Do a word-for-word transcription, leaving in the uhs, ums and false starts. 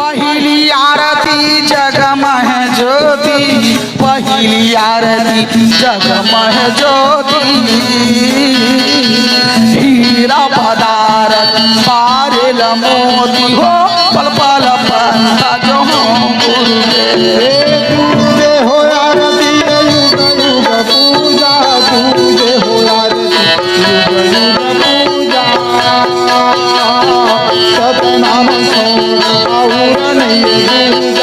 पहिली आरती जगमह ज्योति, पहिली आरती जगमह ज्योति। हीरा पदारथ पारेल मोती हो, पल पल पंथ जो हो गुरुदेव। हे गुरुदेव हो आरती युग युग पूजा, गुरुदेव हो आरती युग युग पूजा। सतनाम छोड़ और नहीं गुरु